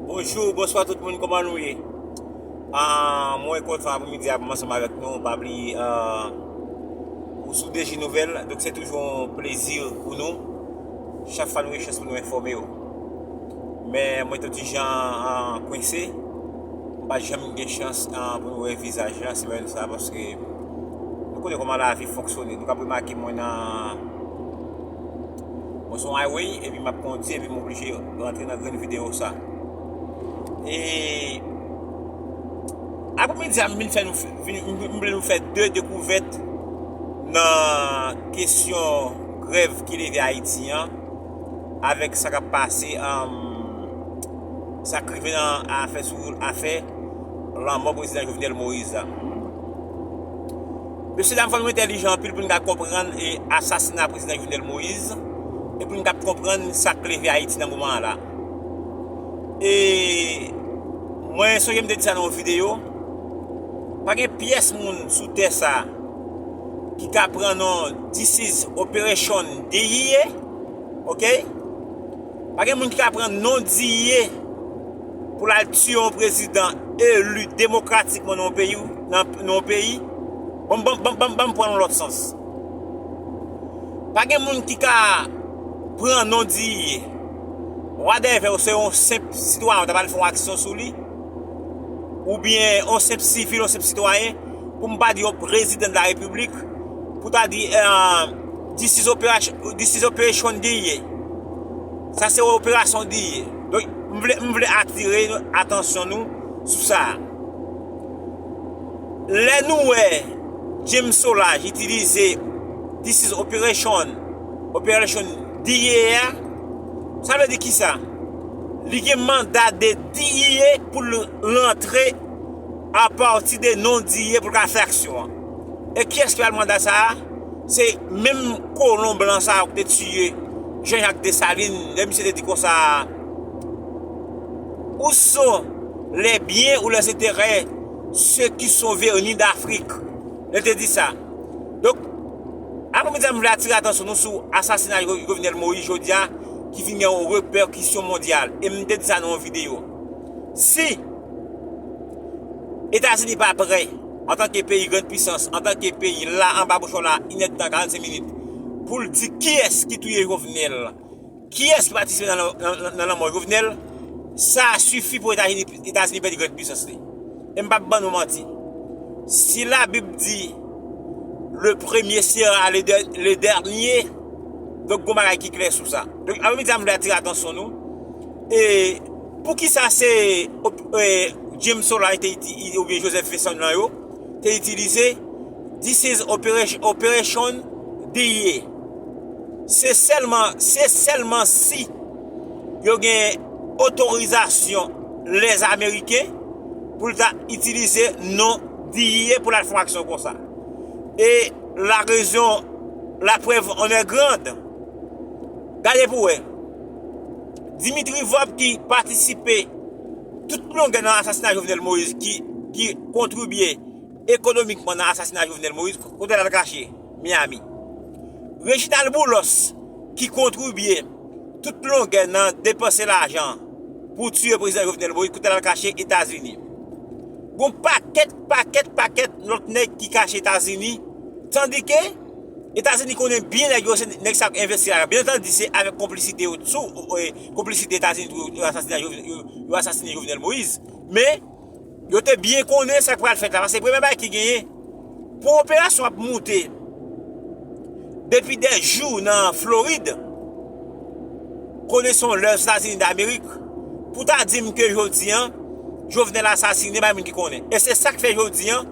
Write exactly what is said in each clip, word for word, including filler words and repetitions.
Bonjou, bonswa tout moun, kòman nou ye? Ah, mwen kontan aprèmidi a pou m ansanm avèk nou. Pa bliye, ah, ou sou D J Nouvèl, donk se toujou yon plezi pou nou. Chak fwa nou gen chans pou nou enfòme yo. Men mwen te yon ti jan, ah, kwense. M pa janm gen chans, ah, pou nou wè vizaj lan semèn sa, paske nou konnen kòman lavi fonksyone. Nou kab remake mwen nan Mwen se yon highway, epi m ap kondi, epi m oblije rantre nan grenn videyo sa. E aprèmidi a, m vin fè nou, vin, m vle nou fè de dekouvèt nan kesyon grèv ki leve Ayiti an, avèk sa k ap pase, um, sa k rive nan afè sou afè lanmò prezidan Jovenel Moïse la. Mesye dam, fò nou entèlijan anpil pou n ka konprann, e, asasina prezidan Jovenel Moïse, e pou n ka konprann sa k leve Ayiti nan moman an la. E mwen sonje m te di sa nan yon videyo, pa gen pyès moun sou tè sa ki ka pran non "This is Operation D I A", ok? Pa gen moun ki ka pran non D I A pou l al tiye yon prezidan eli demokratikman nan yon peyi, nan, nan yon peyi. Ban m, ban m, ban m, ban m, ban m pran yon lòt sans. Pa gen moun ki ka pran non D I A. Whatever, ou se yon senp sitwayen, ou ta pral fè yon aksyon sou li, oubyen yon senp sivil, yon senp sitwayen, pou m pa di yon prezidan de la repiblik, pou ta di, eh, "This is operation, this is Operation D I A." Sa se operasyon D I A. Donk, m vle, m vle atire atansyon nou sou sa. Lè nou wè James Solages itilize "This is Operation, Operation D I A" a, sa vle di kisa? Li gen manda de D I A pou l rantre apati de non D I A pou l ka fè aksyon an. E kiyès ki ba l manda sa a? Se menm kolon blan sa a ki te tiye Jean-Jacques Dessalines, lè misye te di konsa, "Où sont les biens ou les intérêts ceux qui sont venus d'Afrique?" Lè te di sa. Donk, aprèmidi a, m vle atire atansyon nou sou asasina Jo-, Jovenel Moïse jodi a, ki vin gen yon repèkisyon mondyal. E m te di sa nan yon videyo. Si Etazini pa prè, antanke peyi grann pisans, antanke peyi la anba bouch la, inèdtan, karannsenk minit, pou l di kiyès ki touye Jovenel, kiyès ki patisipe nan, nan, nan, nan lanmò Jovenel, sa sifi pou Etazini, Etazini pèdi grann pisans li. E m p ap ban nou manti. Si Labib di, "Le premier sera le der-, le dernier", donk, gon bagay ki klè sou sa. Donk, aprèmidi a, m vle atire atansyon nou. E poukisa se op-, e, James Solages te iti-, oubyen Joseph Vincent lan yo te itilize "This is Operation, Operation D I A"? Se sèlman, se sèlman si yo gen otorizasyon lèzameriken pou l ta itilize non D I A pou l al fè yon aksyon konsa. E la rezon, la preuve en est grande. Gade pou wè. Dimitri Vorbe ki patisipe tout longè nan asasina Jovenel Moïse, ki, ki kontribye ekonomikman nan asasina Jovenel Moïse, kote l al kache? Miami. Reginald Boulos ki kontribye tout longè nan depanse lajan pou tiye prezidan Jovenel Moïse, kote l al kache? Etazini. Gon pakèt, pakèt, pakèt lòt nèg ki kache Etazini, tandike Etazini konnen byen nèg yo, se nèg sa k envesti la. Byen antandi, se avèk konplisite yo, sou, e, konplisite Etazini tou, yo asasine, yo, yo, yo asasine Jovenel Moïse. Men, yo te byen konnen sa k pral fèt la, paske premye bagay ki genyen, pou operasyon ap moute depi dè jou nan Florid, konnen se yon lè Etazini Damerik, pou ta di m ke jodi an, Jovenel asasine, pa gen moun ki konnen. E se sa k fè jodi an,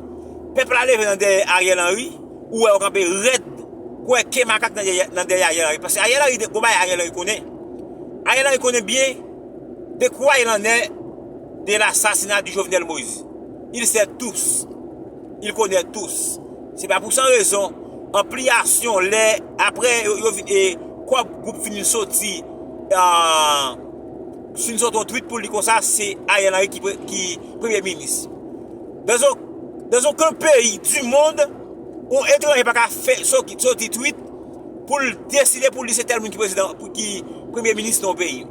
pèp la leve nan dèyè Ariel Henry, ou wè yo kanpe rèd, kwè ke makak nan dèyè, nan dèyè Ariel Henry. Paske Ariel Henry, gon bagay Ariel Henry konnen. Ariel Henry konnen byen de quoi il en est de l'assassinat de Jovenel Moïse. Il sait tous. Il connaît tous. Se pa pou san rezon, anpliyasyon lè, apre yo, yo vin, e, kwa gwoup fin soti, ah, fin soti yon tweet pou li konsa, se Ariel Henry ki pre-, ki premye minis. Dans un, dans aucun pays du monde, yon etranje pa ka fè, soti, soti tweet pou l deside pou l di se tèl moun ki prezidan, pou ki premye minis nan yon peyi.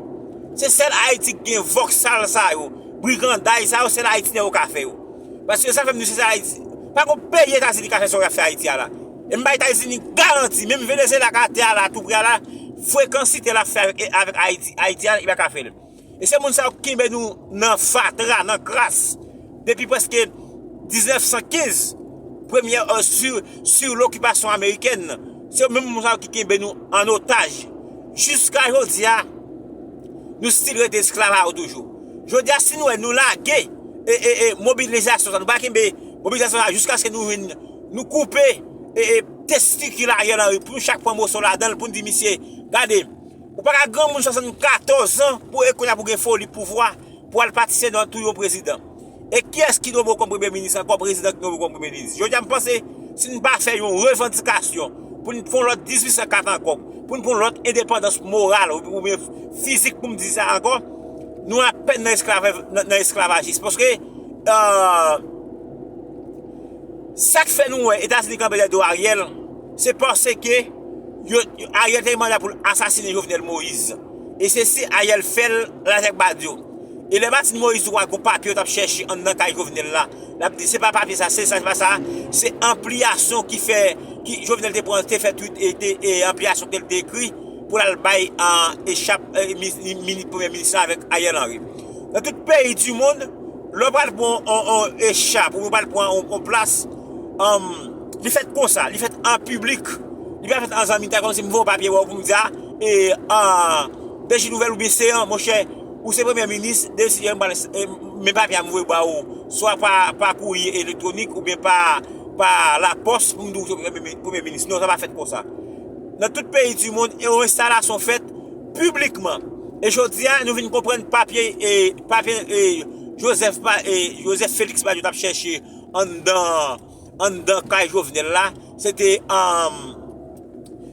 Se sèl Ayiti ki gen vòksal sa yo, briganday sa yo, sèl Ayiti nèg yo ka fè yo. Paske sa fè m di se sèl Ayiti. Pa gon peyi Etazini ka fè sa yo ap fè Ayiti a la. E m bay Etazini garanti, menm Venezyela k atè a la, tou pre a la, frekansite l ap fè avèk, avèk Ayiti, Ayiti a, li pa ka fè l. E se moun sa yo ki kenbe nou nan fatra, nan kras, depi prèske diznèf san kenz, premyè, euh, sou, sou lokipasyon amerikèn. Se yo menm moun sa yo ki kenbe nou an otaj. Jiska jodi a, nou still rete esklav a yo toujou. Jodi a, si nou wè nou lage e, e, e mobilizasyon sa, nou pa kenbe mobilizasyon sa jiskaske nou jwenn, nou koupe e, e testikil Ariel Henry, pou nou chak pran moso ladan l, pou n di misye, gade, ou pa ka granmoun swasannkatòz an pou e kounye a pou gen foli pouvwa pou al patisipe nan tou yon prezidan. E kiyès ki nonmen w kòm premye minis ankò, prezidan ki nonmen w kòm premye minis? Jodi a, m panse, si n pa fè yon revandikasyon pou n pran lòt dizuit san kat ankò, pou n pran lòt endepandans moral oubyen fizik pou m di sa ankò, nou apèn nan esklavaj, nan, nan esklavajis. Paske, euh, sa k fè nou wè Etazini kanpe dèyè do Ariel, se paske yo, yo, Ariel te manda pou l asasinen Jovenel Moïse. E se si Ariel fè l, l avèk Badio. E lè Martine Moïse di w gon papye yo t ap chèche anndan kay Jovenel la, l ap di se pa papye sa, se sa, se pa sa, se anpliyasyon ki fè, ki Jovenel te pran, te fè twit e te, e anpliyasyon ke l te ekri pou l al bay, ah, echap, eh, mi-, mi-, mini-, premye minis la avèk Ariel Henry. Nan tout peyi di mond, lè w pral pran on, on echap, ou pral pran on, on plas, um, li fèt konsa, li fèt an piblik. Li pa fèt an zanmitay, kòmsi m voye yon papye ba w pou m di, ah, e, ah, Deji Nouvèl oubyen Seyan, monchè, ou se premye minis, Deji, m pral, e, men papye a m voye ba ou, swa pa, pa kourye elektwonik oubyen pa, pa lapòs pou m di w se premye, premye minis. Non, sa pa fèt konsa. Nan tout peyi di mond, e yon enstalasyon fèt piblikman. E jodi a, nou vin konprann papye, e, papye, e, Joseph, pa, e, Joseph Félix Badio t ap chèche anndan, anndan kay Jovenel la, se te, um,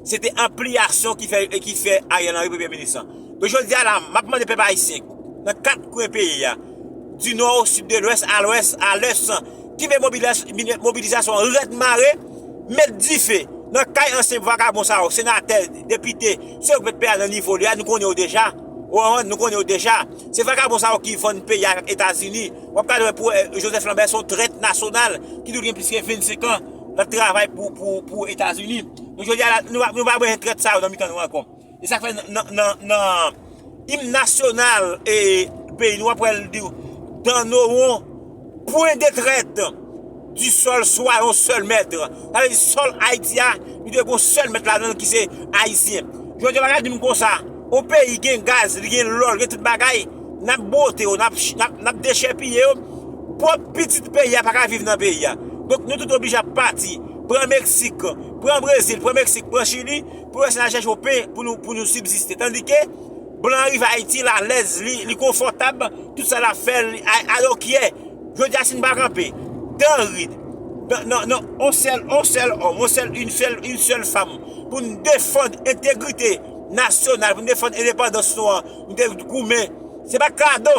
se te anpliyasyon ki fè, ki fè Ariel Henry premye minis lan. Men jodi a la, m ap mande pèp ayisyen, nan kat kwen peyi a, di nò o sid, de lwès a lwès, a lès, kenbe mobiliz-, mobilizasyon an rèd mare, met dife nan kay ansyen vakabon sa yo, senatè, depite, se yo k met peyi a nan nivo li a, nou konnen yo deja. Ou konprann, nou konnen yo deja. Se vakabon sa yo ki vann peyi a avèk Etazini. W ap gade wè pou, eh, Joseph Lambert se yon trèt nasyonal ki toujou gen plis ke vennsenk an l ap travay pou, pou, pou Etazini. Donk jodi a la, nou pa, nou pa bezwen trèt sa yo nan mitan nou ankò. E sa k fè nan, nan, nan, nan im nasyonal e peyi nou, w ap wè l di, dans nos rangs, point de traite, du sol soyons seuls maîtres. Sa vle di sòl Ayiti a, li dwe gen yon sèl mèt ladan l ki se Ayisyen. Jodi a, pa ka di m konsa, yon peyi gen gaz, li gen lò, li gen tout bagay, n ap bwote yo, n ap, n ap, n ap dechèpiye yo. Pwòp pitit peyi a pa ka viv nan peyi a. Donk, nou tout oblije ap pati, pran Meksik, pran Brezil, pran Meksik, pran Chili, pou yo al chèche yon pen pou nou, pou nou sibziste. Tandike, blan an rive Ayiti, l alèz, li, li konfòtab, tout sa l ap fè, li, I, I don't care. Jodi a, si n pa kanpe, dan rid, nan, nan, nan, on sèl, on sèl òm, on sèl, une seule, une seule femme, pou n defann entegrite nasyonal, pou n defann endepandans nou an, nou te goumen. Se pa kado.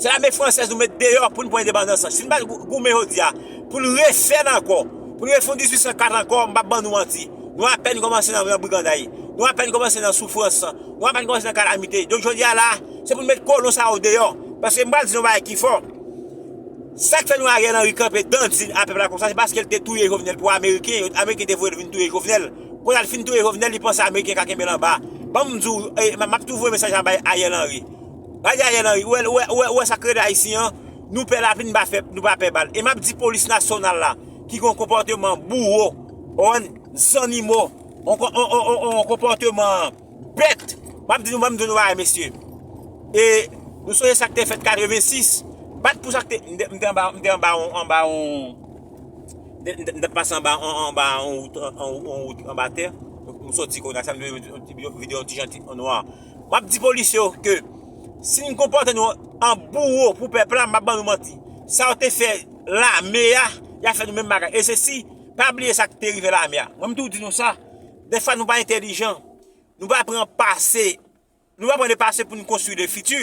Se lame fransèz nou met deyò pou n pran endepandans lan. Si n pa gou-, goumen jodi a, pou n refè l ankò, pou n refè yon dizuit san kat ankò, m p ap ban nou manti. Nou apèn kòmanse nan, nan briganday. Nou apèn kòmanse nan soufrans. Nou apèn kòmanse nan kalamite. Donk, jodi a la, se pou n met kolon sa yo deyò. Paske m pral di nou yon bagay ki fò. Sa k fè nou Ariel Henry kanpe dandin a pèp la konsa, se paske l te touye Jovenel pou Ameriken. Ameriken te voye l vin touye Jovenel. Kounye a l fin touye Jovenel, li panse Ameriken ka kenbe l anba. Ban m di w, e, m, m ap tou voye mesaj la bay Ariel Henry. Gade Ariel Henry, ou wè, ou wè, ou wè, ou wè sa k rele Ayisyen an, nou pè lapli, nou pa fè, nou pa pè bal. E m ap di polis nasyonal la, ki gen yon konpòteman bouwo, on zannimo, on, on, on, on, on konpòteman bèt. M ap di nou, ban m di nou bagay, mesye. E nou sonje sa k te fèt katrevensis. Bat pou sa k te, m te, m te anba, m te anba on, anba on, m te, m te, m te pase anba, an, anba on wout, an, an, on wout anba tè. M soti kounye a, sa m te yon ti videyo, yon ti jan ti, an nwa. M ap di polisye yo ke si n konpòte nou an bouwo pou pèp la, m ap ban nou manti. Sa yo te fè lame a, y a fè nou menm bagay. E se si, pa bliye sa k te rive lame a. Mwen, m toujou di nou sa, dèfwa nou pa entèlijan. Nou pa pran pase, nou pa pran le pase pou n konstwi le fiti.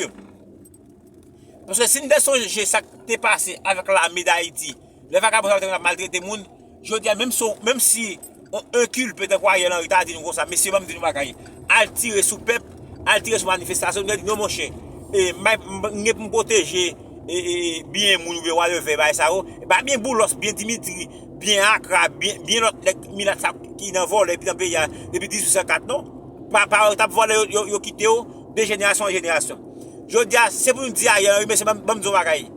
Paske si n te sonje sa k te pase avèk lame d Ayiti, lè vakabon sa yo te konn ap maltrete moun, jodi a, menm si, menm si on enkilpe tankou Ariel Henry ta di nou konsa, mesye, ban m di nou bagay, al tire sou pèp, al tire sou manifestasyon, m te di non monchè, e, m, m, m gen pou m pwoteje e, e, byen moun oubyen whatever bagay sa yo. E pa byen Boulos, byen Dimitri, byen Akra, byen, byen lòt nèg milat sa ki nan vòlè epi nan peyi a depi dizuit san kat non. Pa, pa yo t ap vòlè, yo, yo, yo kite yo de jenerasyon an jenerasyon. Jodi a, se pou nou di Ariel Henry, mesye, ban m, ban m di yon bagay.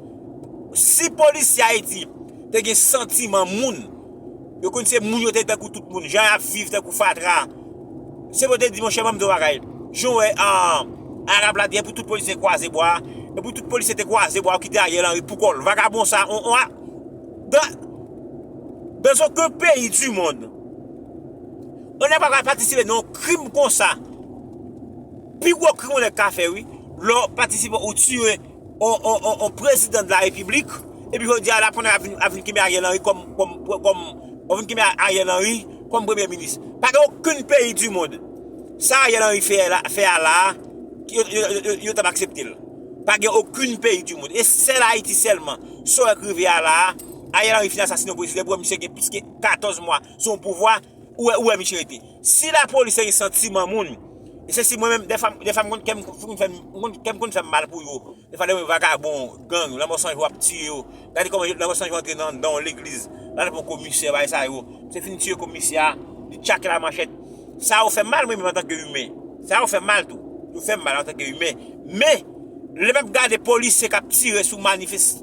Si polisye Ayiti te gen santiman moun, yo konn se moun yo te tankou tout moun, jan y ap viv tankou fatra. Se pou te di, monchè, ban m di yon bagay. Jan w wè, ah, Arab la di, e pou tout polisye kwaze bwa, e pou tout polisye te kwaze bwa, yo kite Ariel Henry pou kò l. Vagabon sa, on, on, dans, dans aucun pays du monde, on n'est pas capable de participer dans un crime comme ça. Pi gwo krim yon nèg ka fè, wi. Lè w patisipe ou tiye on, on, on, on prezidan de la repiblik, epi jodi a la pou nèg ap vin, ap vin kenbe Ariel Henry kòm, kòm, kòm, ap vin kenbe Ariel Henry kòm premye minis. Pa gen okenn peyi di mond. Sa Ariel Henry fè la, fè a la, yo, yo, yo, yo, yo t ap aksepte l. Pa gen okenn peyi di mond. E sèl Ayiti sèlman. Sa w wè k rive a la, Ariel Henry fin asasine yon prezidan, pou misye gen plis ke katòz mwa sou yon pouvwa, ou wè, ou wè misye rete. Si lapolis se yon santiman moun, e se si mwen menm, dèfwa, dèfwa m konn kè m konn fè m, m konn, kè m konn fè m mal pou yo. Dèfwa lè mwen vagabon, gang, lanmò san jou ap tiye yo. Gade kòman lanmò san jou antre nan, nan yon legliz. L al pran komisè, bagay sa yo. Se fin tiye komisè a, li tchake l a manchèt. Sa yo fè m mal mwen menm antanke imen. Sa yo fè m mal tou. Yo fè m mal antanke imen. Men, lè m ap gade polisye k ap tire sou manifes-,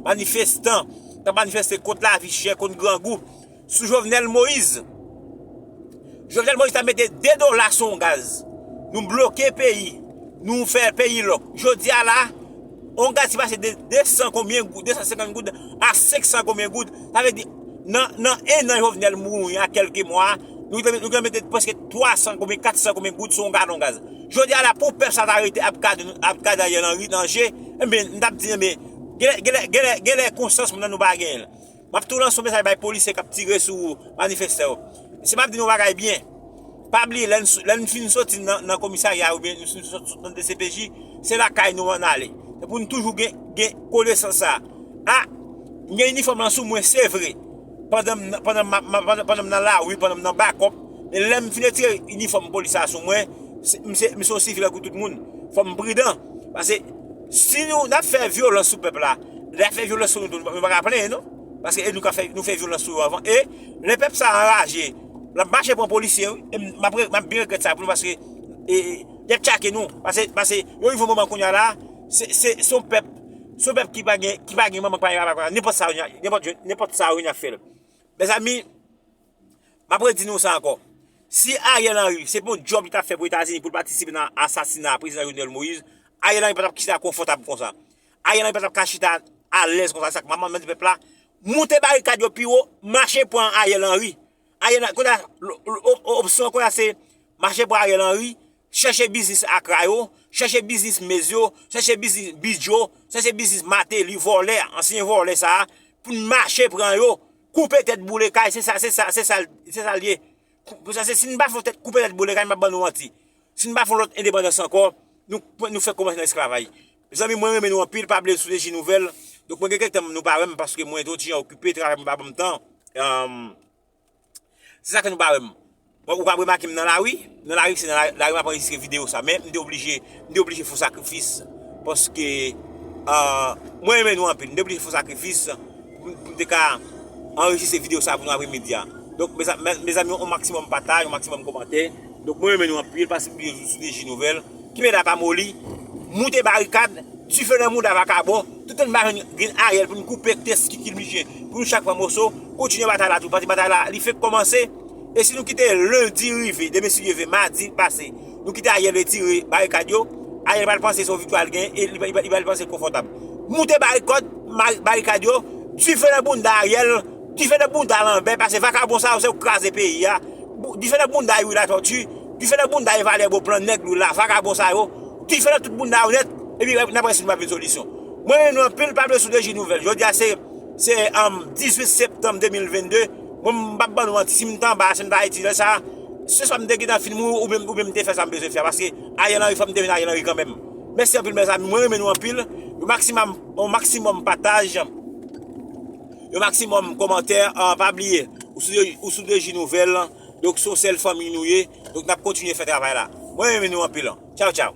manifestan, k ap manifeste kont lavi chè, kont grangou, sou Jovenel Moïse. Jovenel Moïse ta mete de dola sou yon gaz. Nou bloke peyi. Nou fè peyi lòk. Jodi a la, yon gaz ki pase de de san konbyen goud, de san senkant goud a senk san konbyen goud. Sa vle di, nan, nan en an Jovenel mouri a kèlke mwa, nou te, nou te mete prèske twa san konbyen, kat san konbyen goud sou yon galon gaz. Jodi a la, pou pèp sa ta rete ap gade, ap gade Ariel Henry nan je, enben, m t ap di, enben, genlè, genlè, genlè, genlè konsyans moun nan nou pa genyen l. M ap tou lanse yon mesaj bay polisye k ap tire sou manifestan yo. Mesye, m ap di nou yon bagay byen. Pa bliye, lè n, lè n fin soti nan, nan komisarya oubyen nou fin sot-, sot nan D C P J, se lakay nou ann ale. Se pou n toujou gen, gen konesans sa a. A, m gen inifòm lan sou mwen, se vre. Pandan m, pandan m, m, pandan, pandan m nan lari, pandan m nan bakòp, men lè m fin retire inifòm polis la sou mwen, se, m se, m se yon sivil tankou tout moun. Fò m pridan. Paske si nou, n ap fè vyolans sou pèp la, lè y ap fè vyolans sou nou tou, nou pa, nou pa ka plenyen, non. Paske e nou ka fè, nou fè vyolans sou yo avan. E lè pèp sa anraje, l ap mache pran polisye, wi. E m, m ap re-, m ap byen regrèt sa pou nou, paske, e, e, y ap tchake nou. Paske, paske yo rive yon moman kounye a la, se, se, se yon pèp, se yon pèp ki pa gen, ki pa gen manman, ki pa gen papa, nenpòt sa yo, nenpòt, nenpòt sa yo, y ap fè l. Mezanmi, m ap redi nou sa ankò. Si Ariel Henry, se pa yon djòb li t ap fè pou Etazini pou l patisipe nan asasina prezidan Jovenel Moïse, Ariel Henry pa t ap chita konfòtab konsa. Ariel Henry pa t ap ka chita alèz konsa. Se sa k m ap mande pèp la, moute barikad yo pi wo, mache pran Ariel Henry. Ariel, kounye a, l-, l-, op-, opsyon kounye a se mache pran Ariel Henry, chèche biznis Akra yo, chèche biznis Mez yo, chèche biznis Bidjo, chèche biznis Martelly, vòlè, ansyen vòlè sa a, pou n mache pran yo, koupe tèt boule kay, se sa, se sa, se sa, se sa l ye. Kou-, pou sa, se, si n pa fè tèt, koupe tèt boule kay, m p ap ban nou manti. Si n pa fè lòt endepandans ankò, nou, nou fèk kòmanse nan esklavaj. Mezanmi, mwen renmen nou anpil, pa bliye sou T J Nouvèl. Donk, mwen gen kèk tan nou pa wè m, paske mwen te yon ti jan okipe, travay mwen pa ban m tan. Èm, Se sa ke nou pa wè m. Bon, ou ka remake m nan lari. Nan lari, se nan la-, lari m ap anrejistre videyo sa. Men, m te oblije, m te oblije fè sakrifis. Paske, ah, mwen renmen nou anpil. M te oblije fè sakrifis pou, pou m te ka anrejistre videyo sa pou nou apremidi a. Donk, meza-, me-, mezanmi, yon maksimòm pataj, yon maksimòm kòmantè. Donk, mwen renmen nou anpil. Pase sou T J Nouvèl. Kenbe la pa moli. Moute barikad. Dife nan mouda vakabon. Tout tan n pa jwenn grenn Ariel pou n koupe testikil misye, pou nou chak pran moso, kontinye batay la tou. Paske batay la, li fèk kòmanse. E si nou kite lendi rive, demen si Dye vle, madi pase, nou kite Ariel retire barikad yo, Ariel pral panse se yon viktwa l genyen e li, li, li pral panse l konfòtab. Moute barikad, mari-, barikad yo, dife nan bounda Ariel, dife nan bounda Lanbè, paske vakabon sa yo se yo k kraze peyi a. Bou-, dife nan bounda Youri Latortue, dife nan bounda Valè Beauplan, nèg Lula, vakabon sa yo, dife nan tout bounda yo nèt, epi n ap wè si nou pa vin solisyon. Mwen renmen nou anpil, pa bliye sou T J Nouvèl. Jodi a se, se, um, dizuit septanm de mil vennde. Mwen, m p ap ban nou manti, si m t anba, si m t Ayiti lè sa, se swa m te gentan fin mouri, oubyen, oubyen m te fè sa m bezwen fè a, paske Ariel Henry, fò m te vin Ariel Henry kanmenm. Mèsi anpil, mezanmi, mwen renmen nou anpil. Yon maksimòm, yon maksimòm pataj, yon maksimòm kòmantè, ah, pa bliye, ou sou, ou sou T J Nouvèl, donk se yon sèl fanmi nou ye, donk n ap kontinye fè travay la. Mwen renmen nou anpil. Tchaw, tchaw.